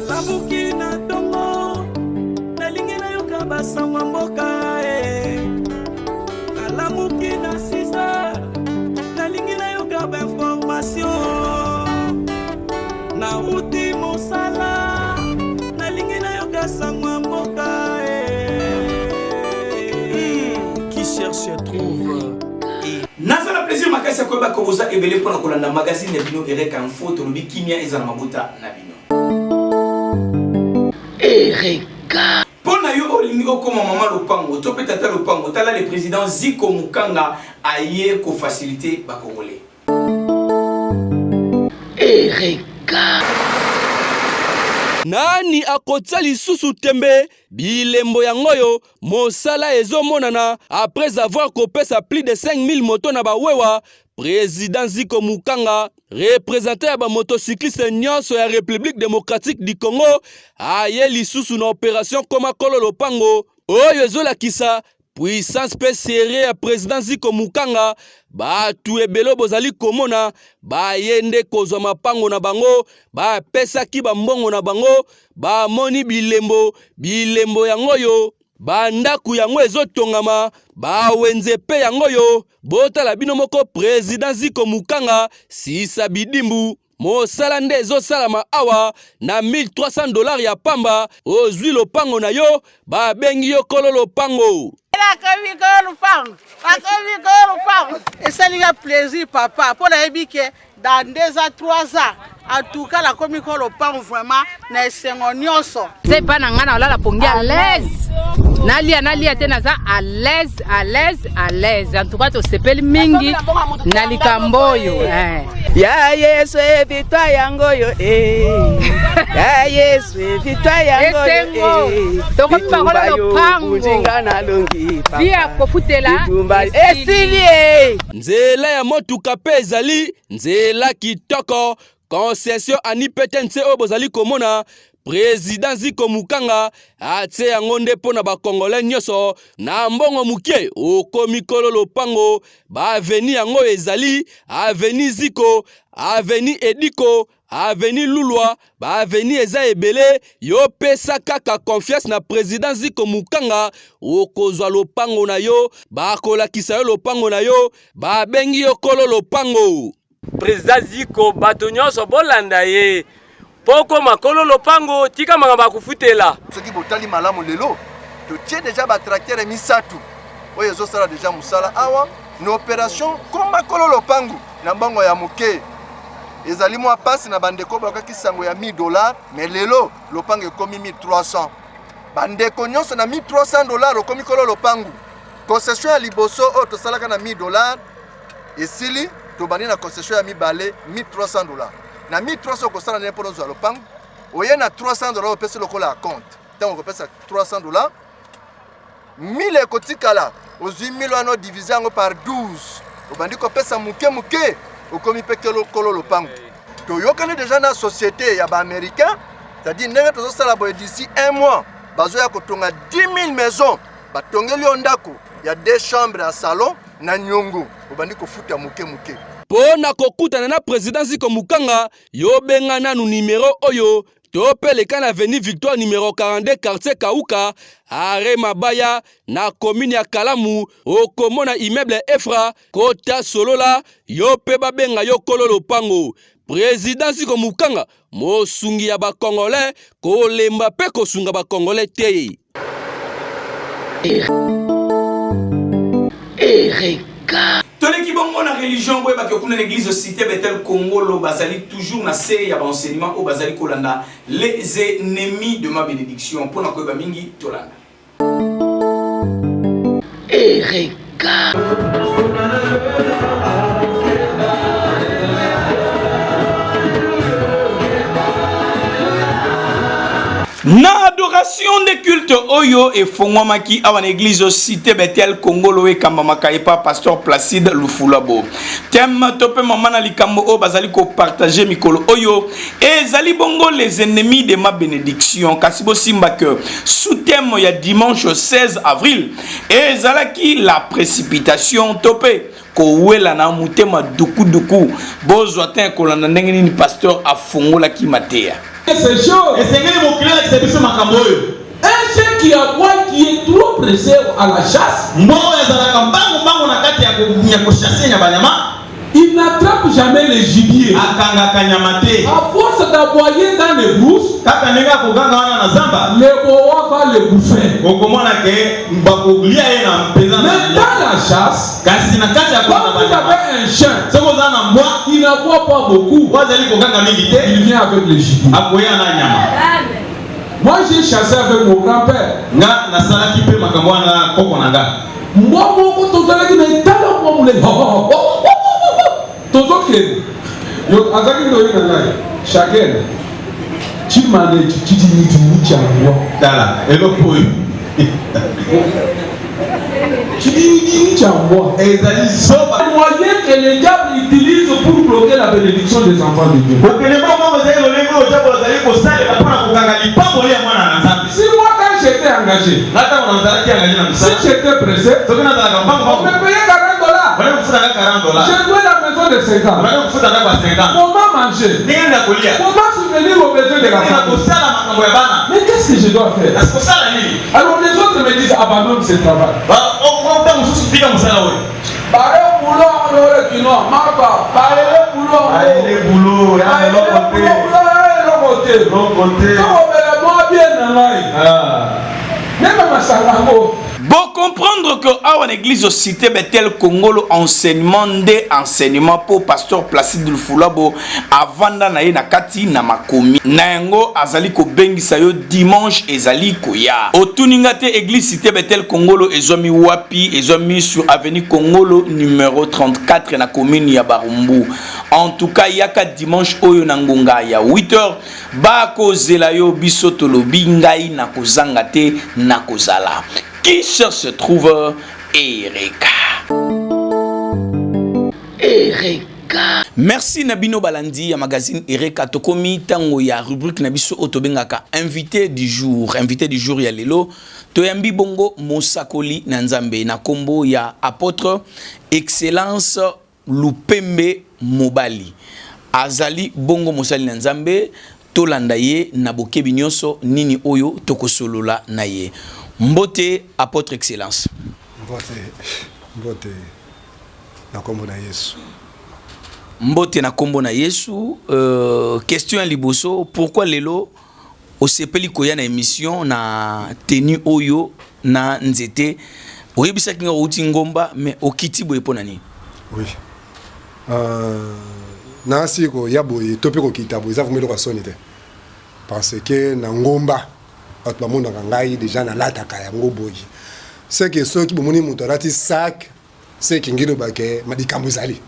Nalamuki na tongo, nalingi nayoka basango ya mboka eh. Nalamuki na 6 heures, nalingi nayoka bainformation. Nauti mosala, nalingi nayoka sango ya mboka eh. Qui cherche trouve. Naza na plaisir makasi ya koyeba ko boza ebele mpo na kolanda magazine na bino Ereka Info. Tolobi kimia eza na mabota na bino. Ereka. Mpo na yo olingi okoma mama lopango to mpe tata lopango, tala le président Ziko Mukanga aye ko faciliter ba Congolais. Ereka. Nani akotia lisusu tembe? Bilembo yango oyo mosala ezomonana après avoir kopesa plus de 5000 moto na bawewa. Président Ziko Mukanga, représentant ya bamotocycliste nyonso ya République démocratique du Congo, aye lisusu na opération koma kolo lopango oyo ezolakisa puissance mpe serie ya président Ziko Mukanga. Bato ebele bozali komona baye nde kozwa mapango na bango, bapesaki bambongo na bango, bamoni bilembo bilembo yango oyo bandako yango ezotongama, bawenze mpe yango oyo. Botala bino moko président Ziko Mukanga sisa bidimbu mosala nde ezosalama awa na 1300 dollars ya pamba, ozwi lopango na yo, babengi yo kolo lopango. Nakomi kolo lupango, nakomi kolo lupango. Esalinga plaisir papa, mpo nayebi ke dans 2 ans, 3 ans, en tout cas nakomi kolo lupango, vraiment na esengo nyonso. Eza epai na ngai, na olala pongi à l'aise, nalia nalia te, naza à l'aise, à l'aise, à l'aise. En tout cas tosepeli mingi na likambo oyo eh. Ya Yesu e, victoire yango oyo e, ya Yesu e, victoire yango oyo. Esengo. E Tokomi bakolo lopango. Bitumba nalongi. Vi ya kofutela bitumba esili e. Nzela ya motuka mpe ezali nzela kitoko, concession ani PTNC oyo bozali komona, président Ziko Mukanga atie yango nde mpo na bakongolais nyonso. Na mbongo moke okomi kolo lopango. Baavenue yango ezali avenue Ziko, avenue Ediko, avenue Lulwa, baavenue eza ebele. Yo pesa kaka confiance na président Ziko Mukanga, okozwa lopango na yo, bakolakisa yo lopango na yo, babengi yo kolo lopango. Président Ziko, bato nyonso bolanda ye mpo okoma kolo lopango. Tika makambo ya kofutela. Soki botali malamu, lelo totie deja batracteur misato oyo ezosala deja mosala awa na opération koma kolo lopangu na mbongo ya moke. Ezali mwa mpasi na bandeko bakaki sango ya 1000 dollar, mais lelo lopango ekomi 1300. Bandeko nyonso, na 1300 dollar okomi kolo lopangu. Concession ya liboso oyo tosalaka na 1000 dollar esili, tobandi na concession ya mibale, 1300 dollar. Na 1300 okosala ndenge mpona ozwa lopango? Oye na 300 dollar, opesi lokola acompte. Ntango okopesa 300 dollar, 1000 ekotikala. Ozwi 1000 wana, odivise yango par 12, obandi kopesa moke moke, okomi mpe kolo lopango. Toyokani deja na société ya baaméricain, c'est-à-dire ndenge tozosala boye, d'ici un mois bazoya kotonga 10 000 maison. Batongeli yo ndako ya deux chambres ya salon na niongo, obandi kofuta moke moke. Mpo na kokutana na président Ziko Mukanga, yo benga nanu nimero oyo to mpe leka na avenue Victoire numéro 42, quartier Kauka, arrêt Mabaya, na commune ya Kalamu. Okomona immeuble Efra, kota, solola, yo mpe babenga yo kolo lopango. Président Ziko Mukanga, mosungi ya bakongolais, kolemba mpe kosunga bakongolais te. Ereka. Toleki bongo na religion. Boyebaki okuna na église Cité Betel Kongolo, bazali toujours na se ya baenseignement oyo bazali kolanda, les ennemis de ma bénédiction. Mpona koyeba mingi, tolanda. Ereka. Na adoration de culte oyo efongwamaki awa na église Cité Betel Kongolo, ekambamaka epa pasteur Placide Lufulabo, thème to mpe mama na likambo oyo bazali kopartage mikolo oyo ezali bongo les ennemis de ma bénédiction. Kasi bosimba ke sous-thème ya dimanche 16 avril ezalaki la précipitation to mpe kowela na motema dukuduku. Bozwa te kolanda ndenge nini pasteur afungolaki mateya. Ces choses. Esengeli mokili elakisa biso makambo oyo. Un chien qui aboie, qui est trop pressé à la chasse. Mbwa oyo azalaka mbangu mbangu na kati ya ko chasser ya banyama. Il n'attrape jamais le gibier. Akangaka nyama te. À force d'aboyer dans les brousses. Kaka ndenge akoganga wana na zamba. Le boa va le bouffer. Okomona ke bakolia ye na mpenza. Mais dans la chasse. Kasi na kati ya Quand vous avez un chien. Soki oza na mbwa. Qui n'aboie pas beaucoup. Oyo azali koganga mingi te. Il vient avec le gibier. Akoya na nyama. Moi j'ai chassé avec mon grand-père. Nga nasalaki mpe makambo wana na koko na nga. Mbwa moko tozalaki na etala mwa molai tozokende yo azalaki ndoyi na ngai chacun chimane chidinidini cha mbwa. Tala eloko oyo chidinidini cha mbwa ezali zoba. Moyen que le diable utilise pour bloquer la bénédiction des enfants de Dieu. Kokende bongo ezali lolenge oyo diable azali kosalela mpo na kokanga lipamboli ya mwana na Nzambe. Si moi quand j'étais engagé, Nga ntango nazalaki engagé na si mosala, j'étais pressé, soki nazalaka mbangu on mbangu, me payait 40 dollars. bazali kofuta nga 40 dollars, Je louais la maison de 50. bazali kofuta ndako ya 50. Comment manger? Ndenge nini nakolia? Comment subvenir aux besoins de la Ndenge nini famille? nakosala makambo ya bana? Mais qu'est-ce que je dois faire? Kasi kosala nini? Alors les autres me disent abandonne ce travail. Ba- o- o- ntango mosusu tika mosala oyo. Bare boulot olore kino mapa bare boulot. Baele boulot, ya Bare eloko te. boulot eloko te. Eloko te. Tokobela mwa bien na ngai. Ah. Meme masanga yango. Bo comprendre que awa na église cité Bethel Kongolo enseignement nde enseignement po pasteur Placide Lufulabo avanda na ye na kati na makomi na yango azali kobengisa yo dimanche ezali koya. Otuni nga te église cité Bethel Kongolo ezwami wapi? Ezwami sur avenue Kongolo numéro 34 na commune ya Barumbu. En tout cas yaka dimanche oyo na ngonga ya 8h bakozela yo biso tolobi ngai nakozanga te nakozala. Qui cherche trouve Ereka. Ereka. Merci na bino balandi ya magazine Ereka. Tokomi tango ya rubrique na biso oyo tobengaka invité du jour. Invité du jour ya lelo toyambi bongo mosakoli na Nzambe na kombo ya apôtre Excellence Lupembe Mobali. Azali bongo mosali na Nzambe, tolanda ye na bokebi nyonso nini oyo tokosolola na ye. Mbote apôtre Excellence. Mbote, mbote na kombo na Yesu. Mbote na kombo na Yesu. Question ya liboso, pourquoi lelo osepeli koya na émission na tenue oyo na nzete? Oyebisaki nga outi ngomba mais okiti boye pona nini? Oui. Nasi koya boye to pe kokita boye eza vraiment eloko ya soni te. Parce que na ngomba bato bamonaka ngai déjà nalataka yango boye. C'est que soki bomoni moto alati sac, c'est que ngi loba ke likambo ezali.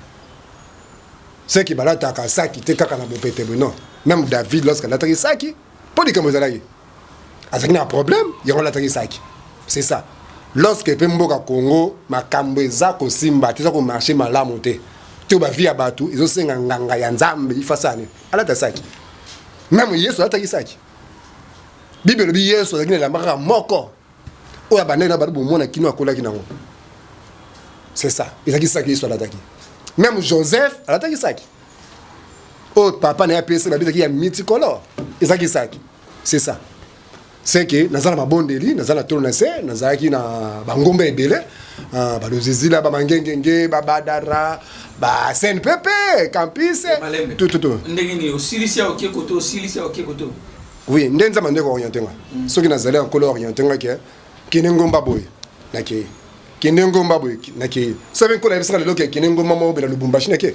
C'est que balataka sac te kaka na bopete boye, non. Même David lorsque alataki sac, po likambo ezalaki. Azalaki na problème, yango alataki sac. C'est ça. Lorsque pe mboka Congo makambo eza kosimba te, eza ko marcher malamu te. To ba vie ya batu ezosenga nganga ya Nzambe ifasa nini? Alata sac. Même Yesu alataki sac. Bible elobi Yesu azalaki na elamba kaka moko oyo abandaki na bato bomona kino akolaki nango. C'est ça. Ezalaki sac Yesu alataki. Même Joseph alataki sac. Oyo papa na ye apesi babi ezalaki ya multicolore. Ezalaki sac. C'est ça. C'est que naza na mabondeli, naza na tolo na se, nazalaki na bangomba ebele, ba Lozizila, ba Mangengenge, ba Badara, ba CNPP, Campus, Malembe. tout, tout, tout. Ndenge nini osilisi ya oke koto, osilisi ya oke koto? Oui, nde Nzambe nde ko orienter nga. Soki nazali ya Nkolo orienter nga ke kende ngomba boye, nakei. Kende ngomba boye, nakei. Soki Nkolo ayebisaka lelo ke kende ngomba moko boye na Lubumbashi, nakei.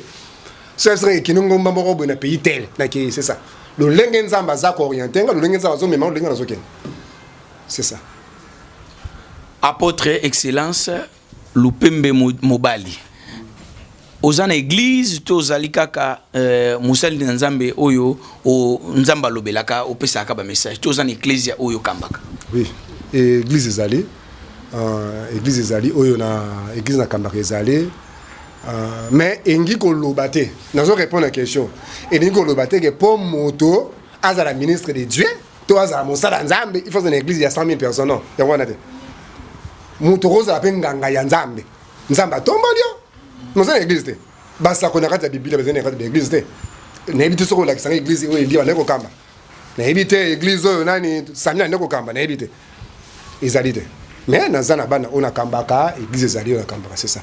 Soki ayebisaka ke kende ngomba moko boye na pays tel, nakei, c'est ça. Lolenge Nzambe aza ko orienter nga, lolenge Nzambe azomema, lolenge nazokende. C'est ça. Apôtre Excellence Lupembe Mobali, oza na église to ozali kaka mosali na Nzambe oyo o Nzambe alobelaka, opesaka ba message, to oza na ecclesia oyo okambaka? Oui, église ezali. Église ezali oyo na église na kambaka ezali. Mais engi koloba te, nazo répondre na question. Elingi koloba te ke po moto azala ministre de Dieu to azala mosala Nzambe, il faut azala na église ya 100 000 personnes. Non, yango wana te. Moto kozala pe nganga ya Nzambe. Nzambe atomboli yo. Moza na église te. Basako na kati ya Biblia bazali na kati ya église te. Nayebi te soki olakisanga église oyo Elia bandaki kokamba. Nayebi te église oyo nani Sami na ndeko kamba nayebi te. Ezali te. Mais naza na bana oyo nakambaka, église ezali oyo nakambaka, c'est ça.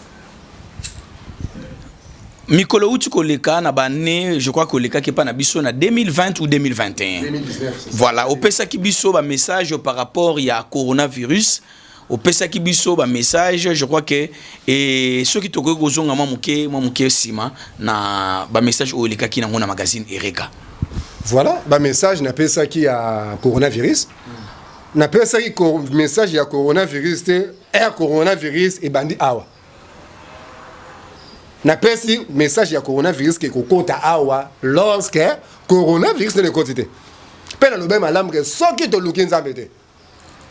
Mikolo euti koleka na bane, je crois kolekaki epa na biso na 2020 ou 2021. 2019. Voilà, opesaki biso ba message par rapport ya coronavirus. Opesaki biso ba message, je crois que et soki tokoki kozonga mwa moke mwa moke nsima na ba message oyo elekaki nango na magazine Ereka. Voilà, ba message napesaki ya coronavirus. Napesaki message ya coronavirus te, air coronavirus ebandi awa. Napesi message ya coronavirus ke kokota awa lorsque coronavirus nde ekoti te. Mpe nalobai malamu ke soki toluki Nzambe te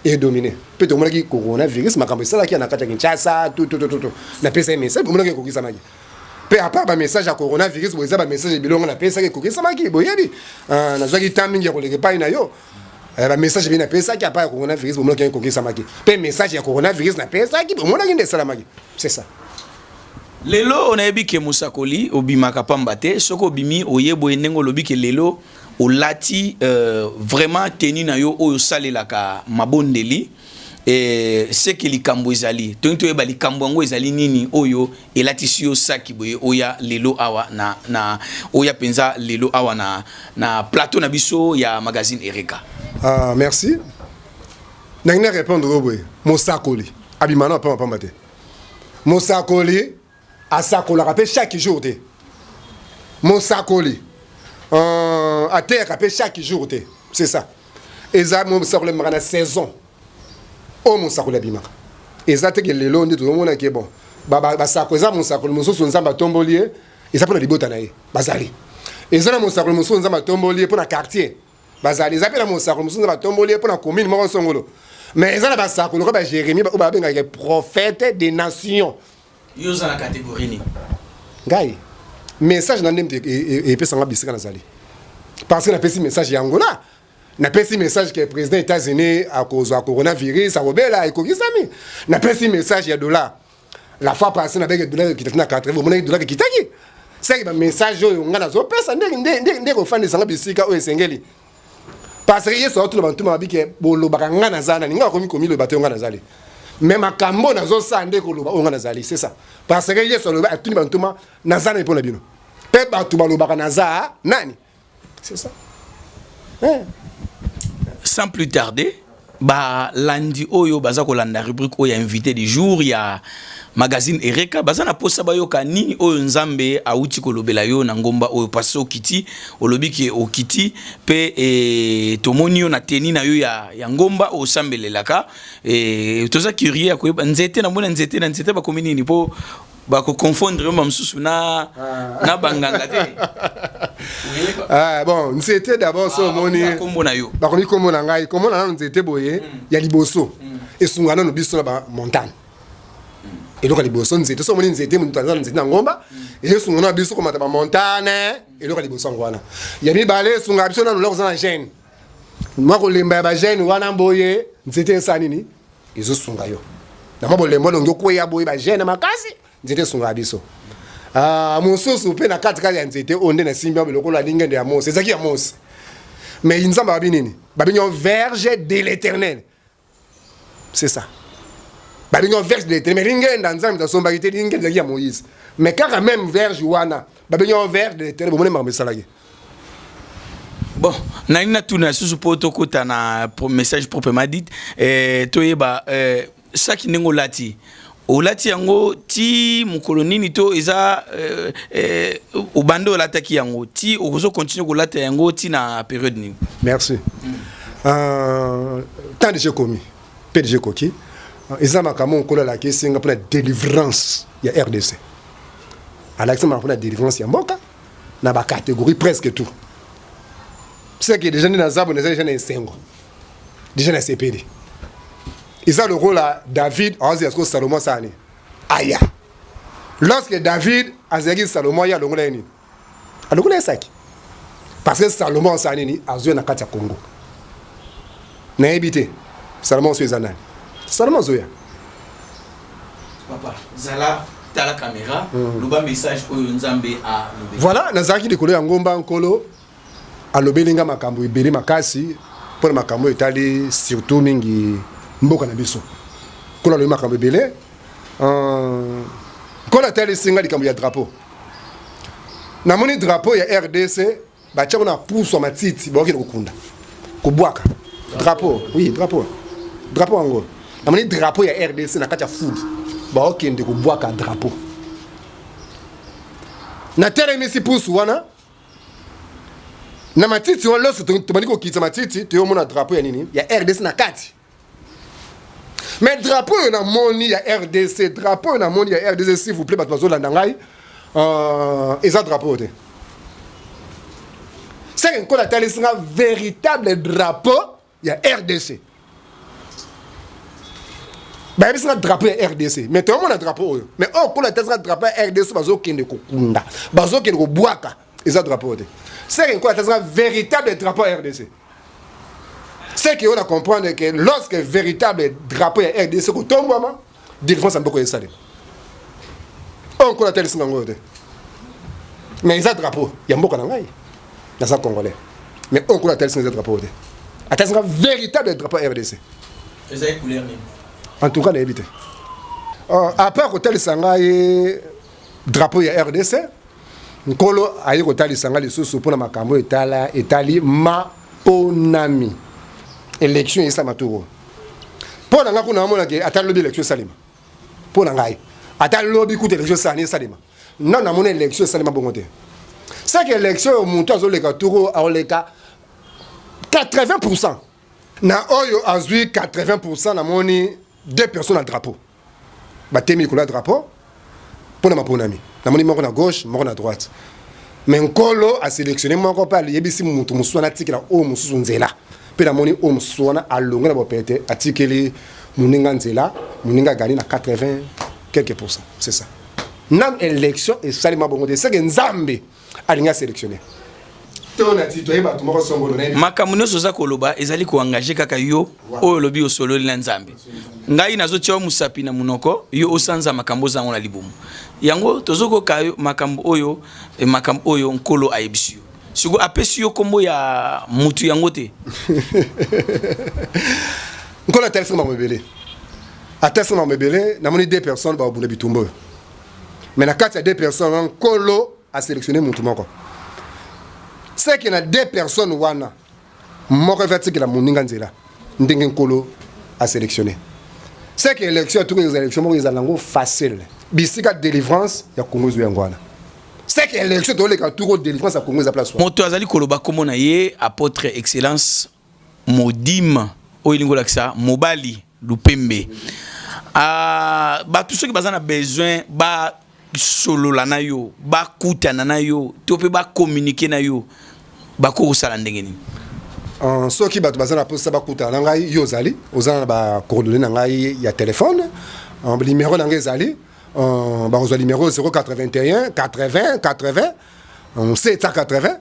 edomine. Mpe tomonaki coronavirus makambo esalaki ya na kati ya Kinshasa tu tu tu tu. Napesaki message bomonaki ekokisamaki. Mpe à part ba message ya coronavirus boye eza ba message ebele nga napesaki ekokisamaki boyebi. Nazwaki temps mingi ya koleka epai na yo. Ba message ebele napesaki à part ya coronavirus bomonaki ekokisamaki. Mpe message ya coronavirus napesaki bomonaki nde esalamaki. C'est ça. Lelo onayebi ke mosakoli obimaka pamba te, soki obimi oye boye ndenge olobi ke lelo olati vraiment tenue na yo oyo osalelaka mabondeli, seke likambo ezali tolingi toyeba likambo yango ezali nini oyo elatisi yo saki boye oya lelo awa na, na oya mpenza lelo awa na, na plateau na biso ya magazine Ereka. Ah, merci. Nangi na répondre oyo boye, mosakoli abima na pamba pamba te. Mosakoli asakolaka pe chaque jour te. Mosakoli ateyaka pe chaque jour te. C'est ça. Eza mosakoli abimaka na saison. Oyo mosakoli abimaka. Eza te ke lelo nde tozomona ke bon, basako eza mosakoli mosusu Nzambe atomboli ye, eza mpona libota na ye, bazali. Eza na mosakoli mosusu Nzambe atomboli ye mpona quartier, bazali. Eza pe na mosakoli mosusu Nzambe atomboli ye mpona commune moko songolo. Mais eza na basakoli lokola ba Jérémie oyo babengaka prophète des nations. Yo oza na catégorie nini? Ngai message na ndemte epesa nga bisika nazali. Parce que napesi message ya Angola. Napesi message que président États-Unis akozwa coronavirus akobela ekokisami. Napesi message ya dollar. La fois passée nabeki dollar ekitaki na 80, omonaki dollar ekitaki. C'est que ba message oyo nga nazopesa nde nde nde nde kofandisa nga bisika oyo esengeli. Parce que Yesu atuna bantuma babike bolobaka nga naza nani, nga akomi komiloba te nga nazali. Mais makambo nazosala nde koloba oyo nga nazali, c'est ça. Parce que Yesu aloba atuni bantuma naza nani mpona bino. Pe bato balobaka naza nani. C'est ça. Hein? Sans plus tarder, ba landi oyo baza kolanda rubrique oyo ya invité du jour ya magazine Ereka, baza na posa bayoka nini oyo Nzambe awuti kolobela yo na ngomba oyo, parce que okiti, olobi ke okiti pe, e, tomoni yo na teni na yo ya ngomba oyo osambelelaka, e, toza curieux ya koyeba nzete na mona nzete na nzete bakomi nini po bako confondre yo mosusu na banganga te. Ah, bon, nzete d'abord so omoni kombo na yo. Bakomi kombo na ngai, kombo na nano nzete boye ya liboso. Esunga nano biso na ba montagne. Eloko ya liboso nzete, so omoni nzete moto aza na nzete na ngomba, esunga nano biso komata ba montagne, eloko ya liboso yango wana. Ya mibale esunga biso nano loko za na gêne. Mwa kolemba ya ba gêne wana boye, nzete esala nini? Ezosunga yo. Na mwa bolembo olongi okweya boye ba gêne makasi, nzete esungaka biso. Ah, mosusu pe na kati kati ya nzete oyo nde nasimbi yango lokola lingende ya Mose, ezalaki ya Mose. Mais Nzambe ababi nini? Babengi yango verge de l'Éternel. C'est ça. Babengi yango verge de l'Éternel, mais lingenda Nzambe asombaki te, lingenda ezalaki ya Moïse. Mais kaka même verge wana, babengi yango verge de l'Éternel, bomoni makambo esalaki. Bon, nani natuna susu po tokota na message proprement dit, toyeba, saki ndenge olati. Olati yango ti mokolo nini to eza, obanda olataki yango ti okozo continuer kolata yango ti na période nini? Merci. Tant déjà commis, PDG koki, eza makambo nkolo alakisi nga mpona délivrance ya RDC. Alakisi makambo mpona délivrance ya mboka na ba catégorie presque tout. C'est que déjà na zabo na déjà na esengo. Déjà na sepeli. Eza lokola David azi ya Salomon sani. Aya. Lorsque David azaki Salomon ya longola nini? Alongola esaki. Parce que Salomon sani nini azwe na kati ya Congo. Nayebi te. Salomon so eza nani? Salomon zoya. Papa, zala tala caméra, loba message oyo Nzambe a lobi. Voilà, nazalaki likolo ya ngomba nkolo. Alobeli nga makambo ebele makasi mpo na makambo oyo etali surtout mingi mboka na biso. Nkolo alobi makambo ebele. Euh, Nkolo atalisi nga likambo ya drapeau. Namoni drapeau ya RDC batia ngo na pusu ya matiti bakokende kokunda kobwaka drapeau. Oui, drapeau. Drapeau yango. Namoni drapeau ya RDC na kati ya food. Bakokende kobwaka drapeau. Natelemisi pusu wana na matiti wana lorsque tobandi kokitisa matiti toyomona drapeau ya nini ya rdc na kati mais drapeau oyo namoni ya rdc drapeau oyo namoni ya rdc s'il vous plaît bato bazolanda ngai euh, eza drapeau te seke nkola atalisi nga véritable drapeau ya rdc bayebisi nga drapeau ya rdc mais toyomona drapeau oyo mais oyo kola tesi nga drapeau ya rdc bazokende kokunda bazokende kobwaka eza drapeau te seke nkola tesi nga véritable drapeau ya rdc ce que on a comprendre que lorsque véritable drapeau ya rdc kotombwama délivrance ya mboka esalema oyo nkola atalisi nga yango oyo te mais eza drapeau ya mboka na ngai naza congolais mais oyo nkola atalisi nga eza drapeau te atalisi nga véritable drapeau ya rdc ezali couleur nini en tout cas nayebi te euh, à part kotalisa ngai drapeau ya rdc nkolo aye kotalisa ngai lisusu mpo na makambo etala etali maponami élection esalama toko mpo na ngai kuna namonake ata lobi élection esalema mpo na ngai ata lobi kuta élection esalani esalema nano namoni élection esalema bongo te seke élection oyo moto azoleka toko akoleka 80 pourcent na oyo azwi 80 pourcent namoni deux personnes na drapeau batemi likolo ya drapeau mpo na maponami namoni moko na gauche moko na droite me nkolo aselectionne moko mpe ayebisi moto mosusu wana atikela oyo mosusu nzela mpe namoni oyo mosusu wana alonge na bopete atikeli moninga nzela moninga agani na 80 quelque pourcent c'est ça nanu élection esalema bongo te seke nzambe alingi aselectionne makambo nyonso oza koloba ezali koengage kaka yo oyo olobi osololi na nzambe ngai nazotia yo mosapi na monoko yo osanza makambo ozango na libumu yango tozokoka yo makambo oyo eh, makambo oyo nkolo ayebisi yo siko apesi yo nkombo ya mutu yango te nkolo atalisi makambo ebele atalisi makambo ebele namoni deux personnes bakobunda bitumba oyo mais na kati ya deux personnes nkolo a sélectionner mutu moko seke na deux personnes wana moko efe atikela moninga nzela ndenge nkolo a sélectionner seke élection atuki ezala élection moko ezala yango facile bisika délivrance ya congo ezwi yango wana seke élection toleka tuko délivrance ya congo eza place moto azali koloba nkombo na ye apôtre excellence modime oyo elingi kolakisa mobali lupembe uh, bato soki baza na besoin basolola na yo bakutana na yo to mpe bacommunike na yo bakoki kosala ndenge nini uh, soki bato baza na mposa bakutana na ngai yo ozali oza na bacoordonne na ngai ya telefone uh, numero na ngai ezali uh, bakozwa numero 081 80 80 780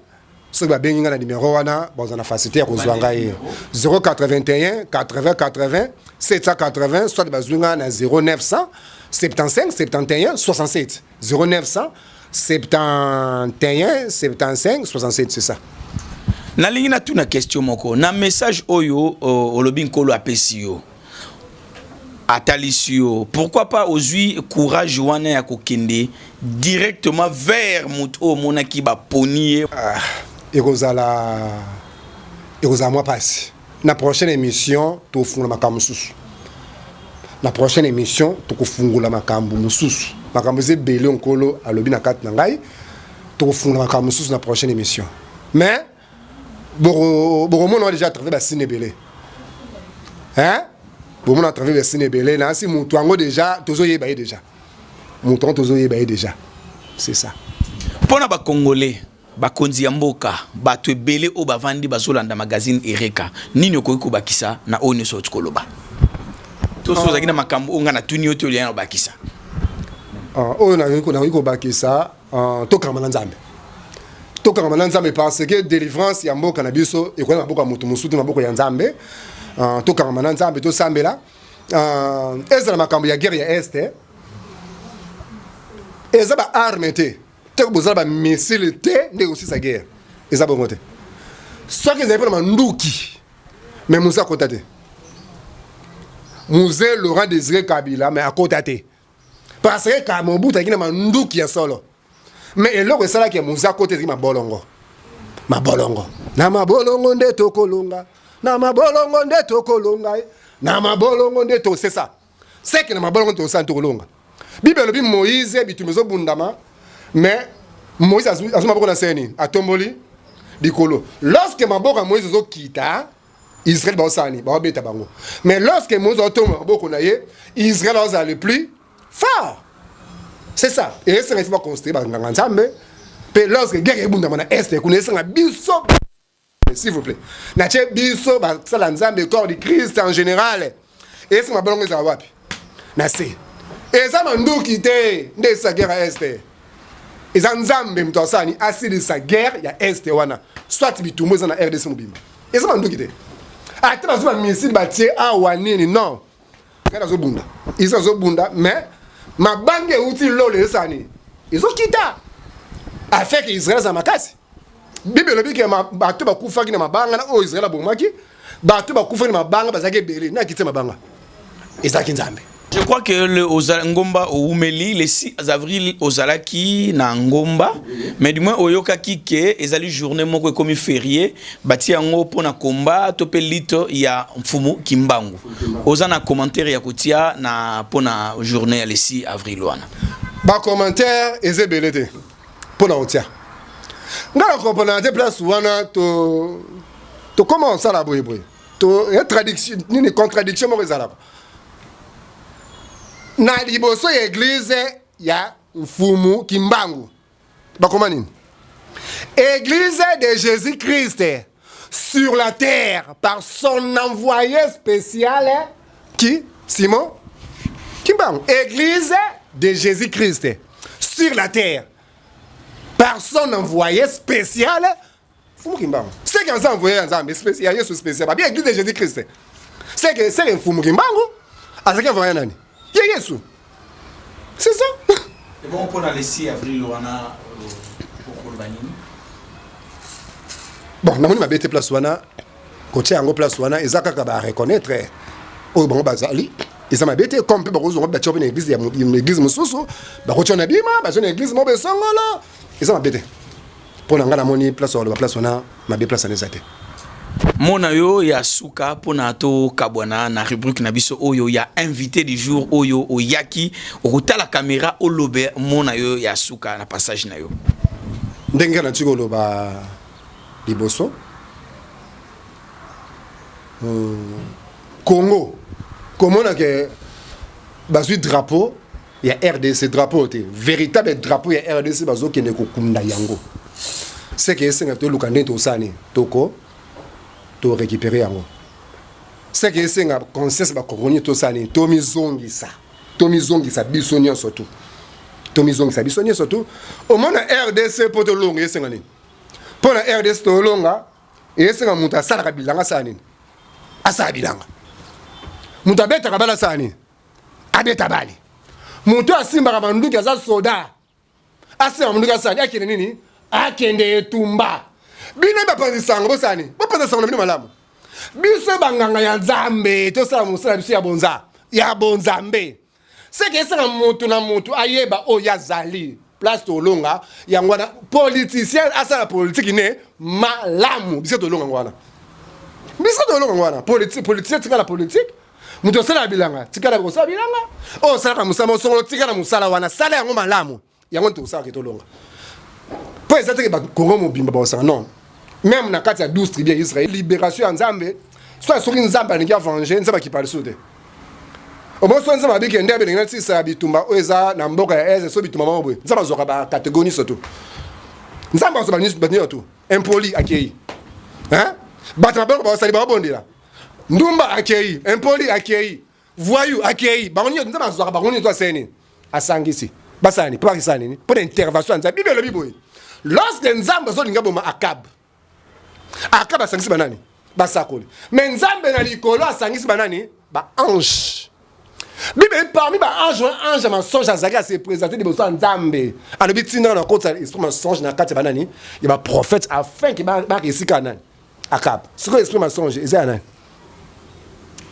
soki babengi ngai na numero wana bakozala na facilité ya kozwa ngai 081 80 80 780 soit bazwi ngai na 0900 75 71 67 0900 71 75 67 c'est ça nalingi natuna question moko na message oyo olobi nkolo apesi yo atalisi yo pourquoi pas ozwi courage wana ya kokende directement vers moto oyo omonaki baponi ye ah, ekozala ekozala mwa mpasi na prochaine émission tokofungola makambo mosusu na prochaine émission tokofungola makambo mosusu makambo eza ebele nkolo alobi na kati na ngai tokofungola makambo mosusu na prochaine émission mais bokomona wana déjà à travers basine ebele hein bomona à travers basine ebele nasi moto yango déjà tozoyeba ye déjà moto yango tozoyeba ye déjà c'est ça mpo na bacongolais bakonzi ya mboka bato ebele oyo bavandi bazolanda magazine ereka nini okoki kobakisa na oyo nyonso oti koloba to so ozalaki na makambo oyo ngai natuni yo te olia na obakisa ah, oyo nakoki kobakisa ah, tokangama na nzambe tokangama na nzambe parce que délivrance ya mboka na biso ekoya na maboko ya moto mosusu te maboko ya nzambe ah, tokangama na nzambe tosambela ezala makambo ya guerre ya est eza ba arme te te bozala ba missile te nde ekosisa guerre eza bongo te. Soki ezali mpona manduki, mais Muze akota te. Muze Laurent Désiré Kabila, mais akota te. Parce que ka Mobutu azalaki na manduki ya solo. Mais eloko esalaki ya Muze akota ezalaki mabolongo. Mabolongo. Na mabolongo nde tokolonga. Na mabolongo nde tokolonga. Na mabolongo nde to c'est ça. C'est que na mabolongo tosala tokolonga. Bible elobi Moïse bitumba ezobundama mais Moïse azwi maboko na seni atomboli likolo. Lorsque maboko ya Moïse ezokita, Israël baosala nini? Baobeta bango. Mais lorsque Moïse aotombola maboko na ye, Israël aozala le plus fort. C'est ça. Et esenga il faut baconstruire banganga Nzambe. Mpe lorsque guerre ebundama na est kuna esenga biso s'il vous plaît natie biso basala nzambe corps du christ en général esenga mabolongo ezala wapi na se eza manduki te nde esa guerre ya este eza nzambe moto asala ni asilisa guerre ya este wana soit bitumbu eza na rdc mobimba eza manduki te ata bazwi bamisile batie awa nini non ngai nazobunda isa azobunda mais mabanga euti lolo ezosala nini ezokita afin ke israel aza makasi bible elobi ke bato bakufaki na mabanga na oyo israel abomaki bato bakufaki na mabanga bazalaki ebele na akiti mabanga ezalaki nzambe Je crois que le ozala, ngomba oumeli le 6 avril ozalaki na ngomba mais du moins oyokaki ke ezali journée moko ekomi férié batie yango pona combat to pe lutte ya mfumu Kimbangu oza na commentaire ya kotia na pona journée ya le 6 avril wana ba commentaire eza ebele te pona kotia nga na comprendre te place wana to tokoma kosala boye boye to ya traduction nini contradiction moko ezalaka na liboso ya eglise ya mfumu kimbangu bakoma nini église de jésus christ sur la terre par son envoyé spécial qui simon kimbangu église de jésus christ sur la terre par son envoyé spécial Mfumu Kimbangu. C'est que aza envoyé ya Nzambe, ya Yesu spécial. Babi église de Jésus Christ. C'est que c'est que Mfumu Kimbangu azalaki envoyé nani? Ye Yesu. C'est ça. Et bon pona le 6 avril wana okoloba nini? Bon, namoni mabe te place wana kotia yango place wana eza kaka ba reconnaître oyo bango bazali eza mabe te comme mpe bakozonga batia mpe na église ya église mosusu bakotia na bima batia na église moko esongolo eza mabe te mpo na ngai namoni place oloba place wana mabe place wana eza te mona yo ya suka mpona tokabwana na rubrique na biso oyo ya invité du jour oyo oyaki okotala kamera olobe mona yo ya suka na passage na yo ndenge natiki koloba liboso hmm, congo komona ke bazwi drapeau ya rdc drapeau te véritable drapeau ya rdc bazokende kokunda yango seke esenga toluka ndenge tosala nini toko to récupérer yango seke esenga conscience bakongoni tosala nini tomizongisa tomizongisa biso nyonso tu tomizongisa biso nyonso tu omona rdc mpo tolonga esenga nini mpo na rdc tolonga esenga moto asalaka bilanga asala nini asala bilanga moto abetaka bala asala nini abeta bale moto asimbaka manduki aza soda asimba manduki asali akende nini akende etumba bino bapanzi sango bosala nini bopanza sango na bino malamu biso banganga ya nzambe tosala mosala biso ya bonza ya bonzambe seke esanga moto na moto ayeba oyo azali place tolonga yango wana politicien asala politiki ne malamu biso tolonga yango wana biso tolonga yango wana politicien tikala politike moto asalaka bilanga tikala kosala bilanga oyo osalaka mosala mosongolo tikala mosala wana sala yango malamu yango nde tokosalaka tolonga mpo eza teke bakongo mobimba bakosaka non meme na kati ya 12 tribu ya israel libération ya nzambe so soki nzambe alingi avange nzambe akipa lisusu te omoni so nzambe abiki nde abelingi natisisa ya bitumba oyo eza na mboka ya eze so bitumba moko boye nzambe azwaka bakategori nyonso tu nzambe azwa bato nyonso tu impoli akei bato mabongo basali baobondela ndumba akei impoli akei voyou akei bango nyonso nzambe azwaka bango nyonso asali nini asangisi basala nini mpo bakisala nini mpo na intervention ya nzambe bible elobi boye lorsque nzambe azolinga boma akab akab asangisi banani basakoli me nzambe na likolo asangisi banani baange bible parmi baange wana ange ya mensonge azalaki ase présente liboso ya nzambe alobi tindaka na kotisa esprit mensonge na kati ya banani ya baprophète afin ke baresika nani. Akab. Sikoyo esprit mensonge eza ya nani?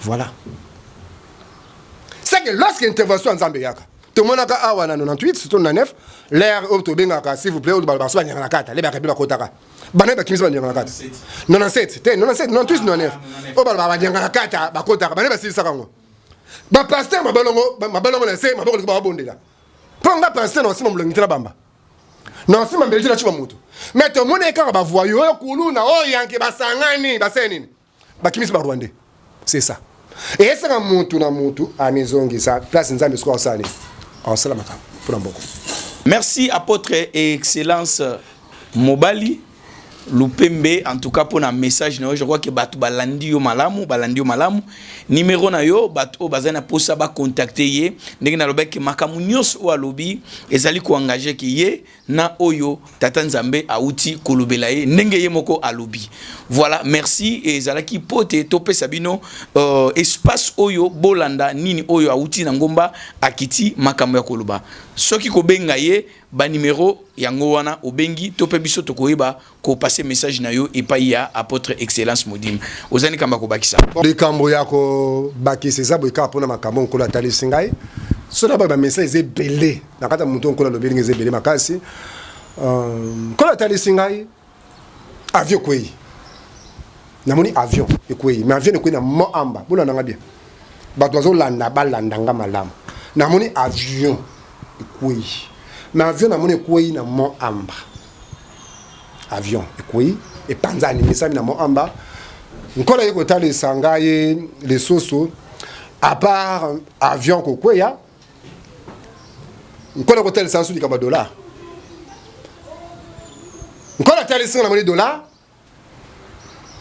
Voilà. C'est que lorsque intervention ya Nzambe eyaka, tomonaka awa na 98 to 99 l'air oyo tobengaka s'il vous plaît oyo balobaka so banyanga na kata lebaka mpe bakotaka bana bakimisi banyanga na kata 97 te 97 98 99 oyo balobaka banyanga na kata bakotaka bana basilisaka yango bapaster mabalongo mabalongo na se maboko likoba babondela mpo nga paster na osima molongi te na bamba na nsima mbeli na cuba moto mais tomoni kaka bavoyu oyo kuluna oyo yanke basangani basali nini bakimisi barwandais c'est ça eyesaka mutu na mutu amizongisa place nzambe sikoyo asala nini asala makambo mpona mboko. Merci apôtre et excellence mobali Lupembe en tout cas pour na message na yo. Je crois que bato balandi yo malamu, balandi yo malamu. Numéro na yo, bato oyo bazali na posa ba contacter ye, ndenge nalobaki, makambo nyonso oyo alobi ezali koengage ke ye na oyo tata Nzambe auti kolobela ye, ndenge ye moko alobi. Voilà, merci. Ezalaki po te topesa bino espace oyo bolanda nini oyo auti na ngomba akiti makambo ya koloba. Soki kobenga ye, banimero yango wana, obengi to mpe biso tokoyeba kopase message na yo epai ya apôtre excellence Modime. Ozali likambo ya kobakisa? Likambo ya kobakisa eza boye kaka mpona makambo Nkolo atalisi ngai. So na bamessage eza ebele na kati ya motu. Nkolo alobi ndenge eza ebele makasi. Nkolo atalisi ngai avion ekwei. Namoni avion ekwei, mais avion ekwei na Mont Amba. Bolanda nga bien, bato bazolanda, balanda nga malamu. Namoni avion ekwei, mais avion namoni ekwei na Mont Amba. Avion ekwei, epanzani, esami na Mont Amba. Nkolo aye kotalisa ngai lisusu, à part avion kokweya, Nkolo akotalisa ngai likambo ya dollar. Nkolo atalisi ngai, namoni dollar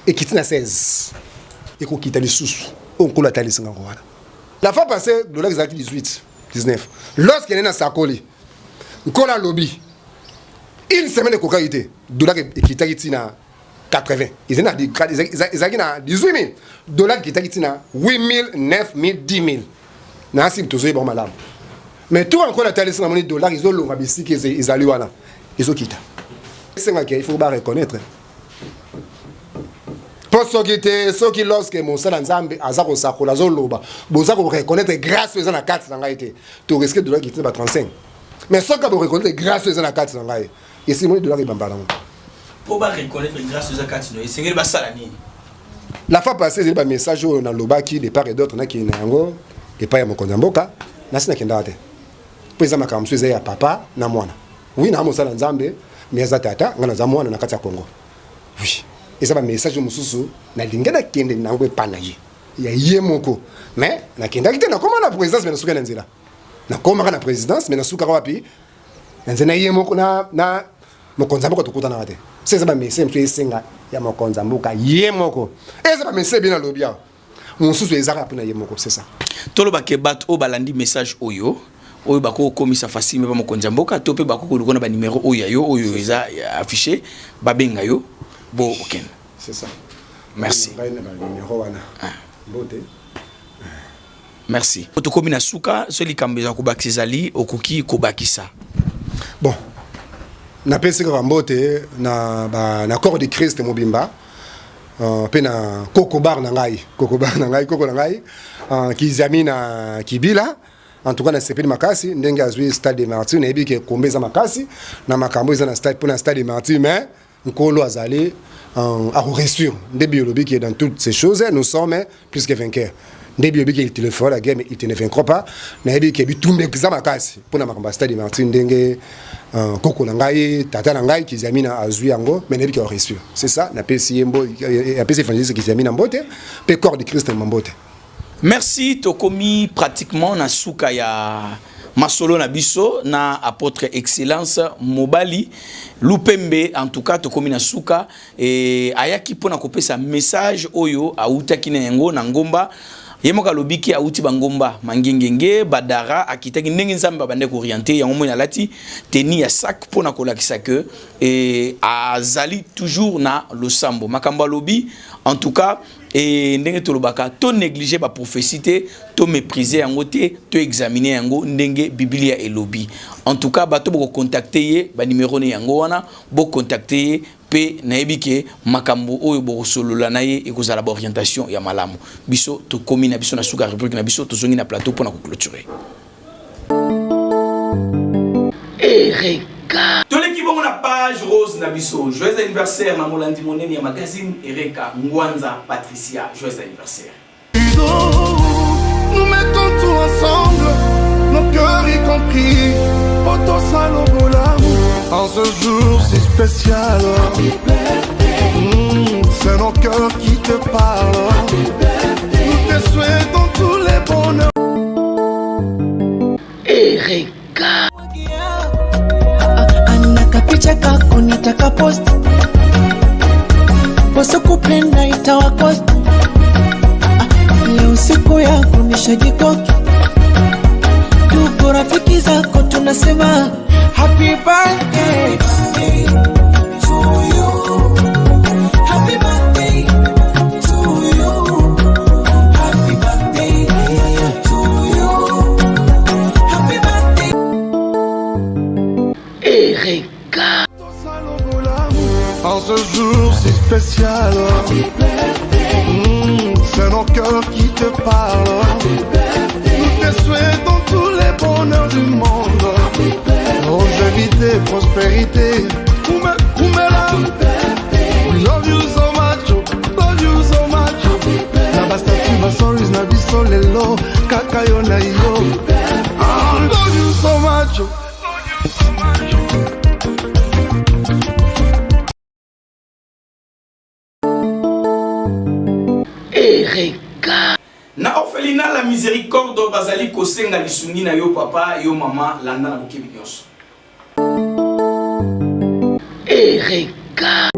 ekiti na 16, ekokita lisusu. Oyo Nkolo atalisi ngai wana, la fois passée dollar ezalaki 18, 19. Lorsque nde nasakoli, Nkolo alobi, une semaine ekokaki te, dollar ekitaki ntina 80, ezalaki na 18 000, dollar ekitaki ntina 8 000, 9 000, 10 000. Na asimi tozoyeba malamu, mais tout encore atalisi, namoni dollar ezolonga bisika ezali wana, ezokita. Esengaki il faut ba reconnaître, mpo soki te, soki lorsque mosala Nzambe aza kosakola, azoloba, boza koreconnaître grâce oyo eza na kati na ngai te, torisque dollar ekiti na ba 35. Mais soki boreconnaître grâce oyo eza na kati na ngai, esimoni dollar ebamba nango. Mpo bareconnaître grâce eza kati na yo, esengeli basala nini? La fois passée ezali bamessage oyo nalobaki de part et d'autre. Nakende na yango epai ya mokonzi ya mboka, nasi nakendaka te, mpo eza makambo mosusu eza ya papa na mwana. Oui, naa mosala Nzambe, mais aza tata, ngai naza mwana na kati ya Congo. Oui, eza bamessage mosusu nalingi nakende na yango epai na ye ya ye moko, mais nakendaki te. Nakoma na présidence, mais nasuki na nzela. Nakomaka na présidence, mais nasukaka wapi? Na nzela na ye moko na mokonzi ya mboka tokutanaka te. So eza bamessage mosusu esenga ya mokonzi ya mboka ye moko, eza bamessage ebele nalobi awa, mosusu ezaka mpona ye moko, c'est ça. Tolobake bato oyo balandi message oyo bakokomisa facile mpe mokonzi ya mboka, to mpe bakoki koluka na banimero oyo ya yo oyo eza affiché, babenga yo bo okende. C'est ça. Merci. Ngai na banimero wana. Mbote. Merci. Tokomi na suka. So likambo eza kobakisa ezali, okoki kobakisa. Bon, napesi kaka mbote na corps de Christ mobimba, mpe na koko bar na ngai, koko bar na ngai, koko na ngai Kizami na Kibila. En tout cas nasepeli makasi ndenge azwi stade de Martyr. Nayebi ke kombe eza makasi na makambo eza na stade, mpo na stade de Martyr, mais Nkolo azali akoréussir. Nde biolobi ke dans toutes ces choses nous sommes plus que vainqueurs. Nde biolobi ke il te le fera la guerre, mais il te ne vaincra pas. Nayebi ke bitumba eza makasi mpona makambo ya stade de Martyr, ndenge koko na ngai, tata na ngai Kizamina azwi yango, mais nayebi ke akoréussir. C'est ça. Napesi ye mbo, apesi évangéliste Kizamina mbote, mpe corps de Christ mbote. Merci. Tokomi pratiquement na suka ya masolo na biso na apôtre excellence Mobali Lupembe. En tout cas tokomi na suka e ayaki mpona kopesa message oyo autaki na yango na ngomba. Ye moko alobiki auti bangomba Mangengenge, Badara, akitaki ndenge Nzambe abandaki kooriente yango. Moi alati tenue ya sac mpona kolakisa ke e azali toujours na losambo. Makambo alobi, en tout cas, e ndenge tolobaka, to néglige baprophétie te, to méprise yango te, to examine yango ndenge Biblia elobi. En tout cas, bato bokocontacte ye, banimero ne yango wana, bocontacte ye. Mpe nayebi ke makambo oyo bokosolola na ye ekozala ba orientation ya malamu. Biso tokomi na biso na suka rubrique na biso, tozongi na plateau mpo na koclôturer. Ereka. Toleki bongo na page rose na biso. Joyeux anniversaire na molandi monene ya magazine Ereka Ngwanza Patricia. Joyeux anniversaire. Nous mettons tout ensemble, nos cœurs y compris. Poto Salobolamu, en ce jour si spécial. Mmh, c'est nos cœurs qui te parlent. Nous te souhaitons tous les bonheurs. Ereka. Anakapicha kako nitakapost wasokupenda itawakost leo siku yako nishajikoki tuko rafiki zako tunasema happy birthday to you happy birthday to you happy birthday to you happy birthday Ereka. En ce jour si spécial, mmh, c'est nos cœurs qui te parlent. Nous te souhaitons tous les bonheurs du monde. Longévité, prospérité. Koumela, Koumela. We love you so much, oh, love you so much. oh. Na ba statue, ba stories, na biso lelo, kaka yo na yo. Ah, love you so much. oh. Ereka. Na orphelinat la Miséricorde bazali kosenga lisungi na yo papa, yo mama, landa na bokebi nyonso. Ereka.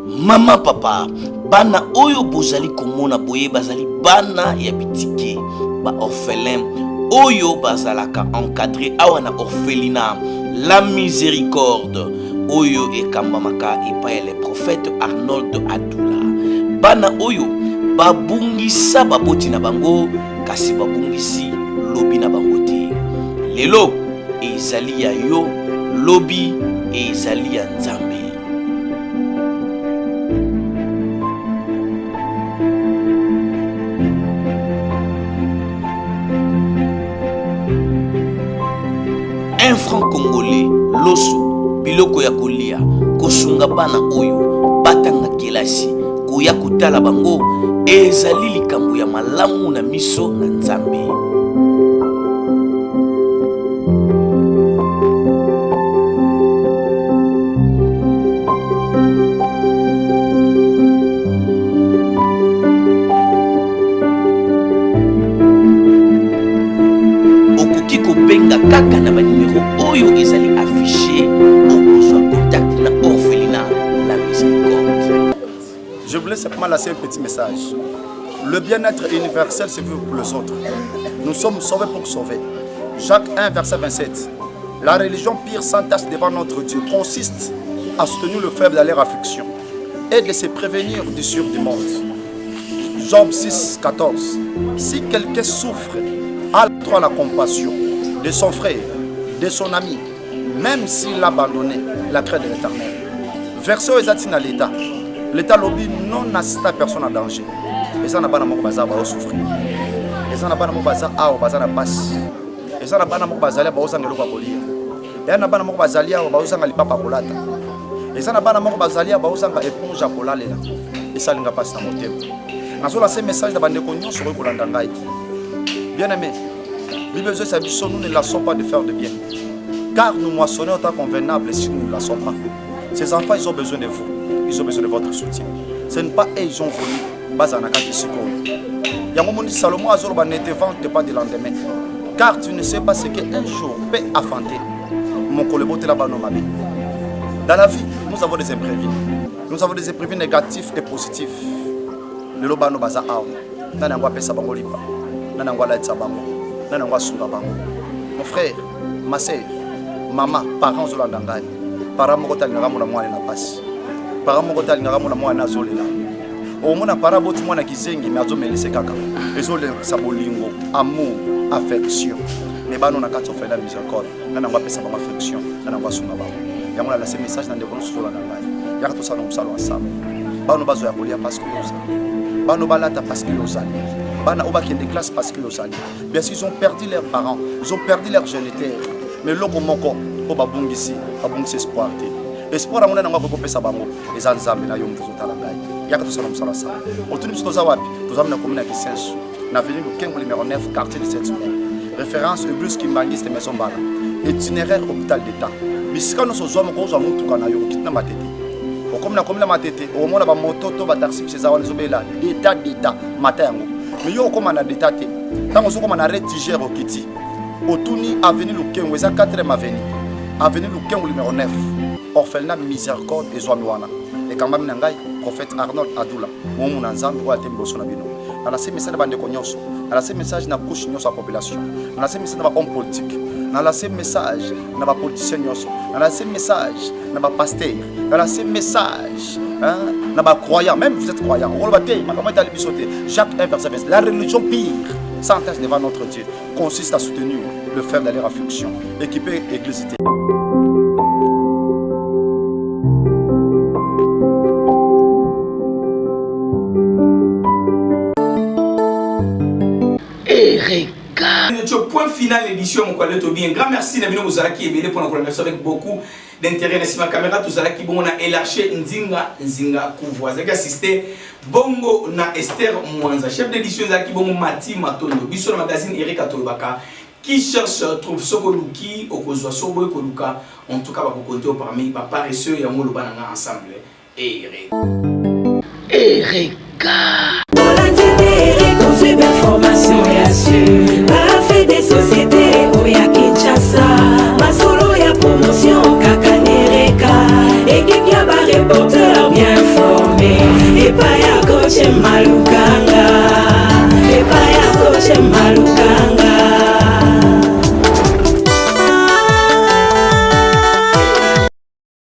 Mama papa, bana oyo bozali komona boye bazali bana ya bitike ba orphelin oyo bazalaka encadré awa na orphelinat la miséricorde oyo ekambamaka epai ya le prophète Arnold Adula. Bana oyo babungisa baboti na bango kasi babungisi lobi na bango te. Lelo ezali ya yo, lobi ezali ya Nzambe. Un franc congolais, loso, biloko ya kolia, kosunga bana oyo batanga kelasi, koya kotala bango ezali likambo ya malamu na miso na Nzambe. Okoki kobenga kaka na banimero oyo ezali affiche, okozwa contact na orphelinat La Miséricorde. Je voulais simplement lancer un petit message. Le bien-être universel, c'est vivre pour les autres. Nous sommes sauvés pour sauver. Jacques 1, verset 27. La religion pire sans tache devant notre Dieu consiste à soutenir le faible dans leur affliction et de se prévenir du sur du monde. Job 6, 14. Si quelqu'un souffre, a droit à la compassion de son frère, de son ami, même s'il a abandonné la crainte de l'éternel. Verset oyo eza ntina l'État. L'État lobi non assista personne en danger. Eza na bana moko baza bao souffrir. Eza na bana moko baza awa baza na pasi. Eza na bana moko bazali baozanga eloko ya kolia. Eza na bana moko bazali awa baozanga lipapa ya kolata. Eza na bana moko bazali awa baozanga éponge ya kolalela. Esali nga pasi na motema. Nazolase message na bandeko nyonso okoki kolanda ngai. Bien aimé, Bible ezoyesa biso nous ne lassons pas de faire de bien. Car nous moissonnons au temps convenable si nous ne lassons pas. Ces enfants, ils ont besoin de vous. Ils ont besoin de votre soutien. Ce n'est pas eux, ils ont voulu. Bazana kati sikoyo. Yango moni Salomon azoloba ne te vante pas de lendemain. Car tu ne sais pas ce qu'un jour peut enfanter. Mokolo ebotela bano mabe. Dans la vie, nous avons des imprévus. Nous avons des imprévus négatifs et positifs. Lelo bano baza awa. Nani yango apesa bango lipa? Nani yango alatisa bango? Nani yango asunga bango? Mon frère, ma sœur, mama, parent ozolanda ngai. Parent moko te alingaka mona mwana na pasi. Parent moko te alingaka mona mwana azolela. Okomona para aboti mwana kizengi mais azomelise kaka. Ezolekisa bolingo, amour, affection. Mais bana na kati orphelinat Miséricorde, nani yango apesa bango affection, nani yango asunga bango. Yango na lance message na ndeko nyonso ozolanda ngai. Yaka tosala mosala ensemble. Bana bazwa ya kolia parce que yo ozali. Bana balata parce que yo ozali. Bana oyo bakende classe parce que yo ozali. Bien sûr, ils ont perdu leurs parents, ils ont perdu leur géniteur. Mais eloko moko oyo babungisi, babungisi espoir te. Espoir yango nani yango akoki kopesa bango? Eza Nzambe na yo moto ozotala ngai. Yaka tosala mosala sala. Otuni biso toza wapi? Toza na commune ya Kisenso, na avenue Lukengo numéro 9, quartier 17 mai. Référence église Kimbanguiste Maison Mbala. Itinéraire hôpital d'État. Bisika nyonso ozwa moko ozwa motuka na yo okiti na Matete. Okomi na commune ya Matete, okomona ba moto to ba taxi bus eza wana ezobela d'État d'État mata yango. Mais yo okoma na d'État te. Ntango ozokoma na arrêt Tiger okiti. Otuni avenue Lukengo eza 4e avenue. Avenue Lukengo numéro 9. Orphelinat Miséricorde ezwami wana. Ekambami na ngai prophète Arnold Adula, momu na Nzambe oyo atemi liboso na bino. Na lance message na bandeko nyonso, na lance message na couche nyonso ya population, na lance message na ba homme politique, na lance message na ba politiciens nyonso, na lance message na ba pasteur, na lance message hein, na ba croyants, même vous êtes croyant, okoloba te makambo etali biso te. Jacques 1 verset 20, la religion pire sans tâche devant notre Dieu consiste à soutenir le faible à leur affliction, équiper église te. Ereka. Point final édition mokolo to bien. Grand merci na bino bozalaki ebele pona kolanda biso avec beaucoup d'intérêt na sima caméra tozalaki bongo na Elarche Nzinga Nzinga Kuvwa. Azalaki assisté bongo na Esther Mwanza. Chef d'édition ezalaki bongo Mati Matondo. Biso na magazine Ereka tolobaka qui cherche trouve soko luki okozwa soko boye koluka en tout cas bakokonte yo parmi ba paresseux yango loba na nga ensemble. Ereka. Ereka. Ozwi bainformation ya sur bafe de société oya Kinshasa masolo ya promotion kaka nereka ekipe ya bareporter bien formé epai ya coach Malukanga epai ya coach Malukanga.